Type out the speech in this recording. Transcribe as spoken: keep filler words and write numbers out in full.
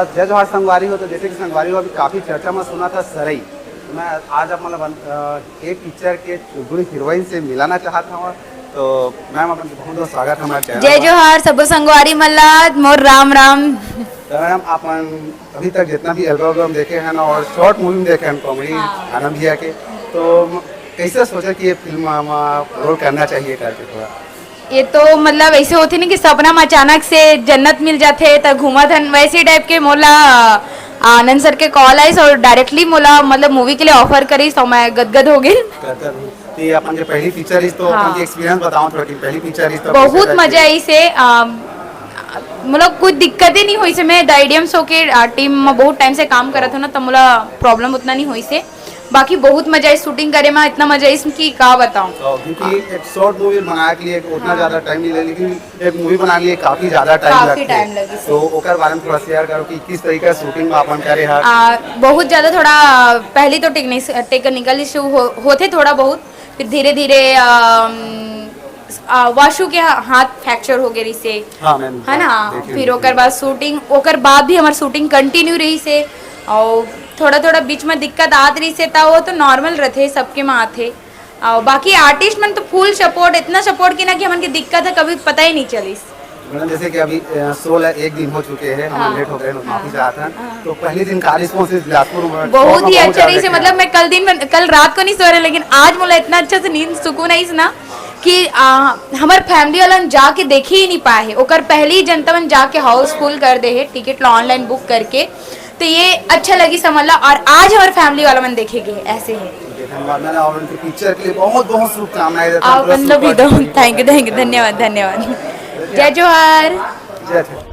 जय जोहार संगवारी हो। तो जैसे कि संगवारी हो, अभी काफी चर्चा में सुना था सरई, तो मैं आज आप मतलब अ, एक पिक्चर के चुलबुल हीरोइन से मिलाना चाहत हूँ। तो मैम, अपन बहुत बहुत स्वागत है हमारे चैनल जय पर। जोहार सबो संगवारी मन ला मोर राम राम। तो मैम, अपन अभी तक जितना भी एल्बम एल्बम देखे हैं ना, और शॉर्ट मूवी में देखे हैं कॉमेडी हाँ। आनंद भैया के, तो म- कैसे सोचा कि ये फिल्म में रोल करना चाहिए करके थोड़ा? ये तो मतलब ऐसे होथे ना कि सपना में अचानक से जन्नत मिल जाथे त घूमत हन, वैसे टाइप के मोला आनंद सर के कॉल आइस और डायरेक्टली मोला मतलब मूवी के लिए ऑफर करिस, तो मैं गदगद हो गई। करता हूँ। तो ये अपन के पहली पिक्चर इस, तो हाँ। अपन के एक्सपीरियंस बताओ थोड़ा कि पहली पिक्चर इस तो कैसे बहुत लगी? मजा आइस हे। अम, मतलब कुछ दिक्कत ही नहीं होइस हे। मैं द आइडियम शो के टीम में बहुत टाइम से काम करत हूँ ना, तो मोला प्रॉब्लम उतना नहीं होइस हे। बाकी बहुत मजा आइस शूटिंग करे में, इतना मजा आइस कि का बताऊं। तो क्योंकि एक शॉर्ट मूवी बनाए के लिए उतना हाँ। ज्यादा टाइम नहीं ले, लेकिन एक मूवी बनाने के लिए काफी ज्यादा टाइम काफी लगता है। टाइम लगी। तो ओकर बारे में थोड़ा शेयर करो कि किस तरीके से शूटिंग में अपन करे हैं। आ, बहुत ज्यादा थोड़ा पहली तो टेक्निकल इशू हो, होथे थोड़ा बहुत, फिर धीरे धीरे अम, आ, वाशु के हा-, हाथ फ्रैक्चर हो गए रहिसे। हाँ, मैम, है ना? देखे, फिर देखे। ओकर बाद शूटिंग, ओकर बाद भी हमार शूटिंग कंटिन्यू रहिसे और थोड़ा थोड़ा बीच में दिक्कत आत रहिसे, त वो तो नॉर्मल रहथे, सबके में आथे। और बाकी आर्टिस्ट मन तो फुल सपोर्ट, इतना सपोर्ट किना कि हमन के दिक्कत है कभी पता ही नहीं चलिस। मैडम, जैसे कि अभी अ, शो ला एक दिन हो चुके हैं, हम हाँ। लेट हो गए हैं, माफी हाँ। चाहते हैं। हाँ। तो पहले दिन का रिस्पॉन्स इस बिलासपुर में बहुत शो में ही बहुत अच्छा ज्यादा रहिसे। किया। मतलब मैं कल दिन में, कल रात को नहीं सो रहे, लेकिन आज मोला इतना अच्छा से नींद सुकून आइस ना कि आ, हमार फैमिली वाला मन जाके देखे ही नहीं पाए है। ओकर पहले ही जनता मन जाके हाउसफुल कर दे है, टिकट ला ऑनलाइन बुक करके। तो ये अच्छा लगी समझ ला, और आज हमार फैमिली वाला मन देखे गए ऐसे है। ठीक है, धन्यवाद मैम, और उनके पिक्चर के लिए बहुत बहुत शुभकामनाएं देता हूँ। आप पूरा मतलब भी शुभकामनाएं। दो। थैंक यू, थैंक यू, धन्यवाद, धन्यवाद। जय जोहार। जय जोहार।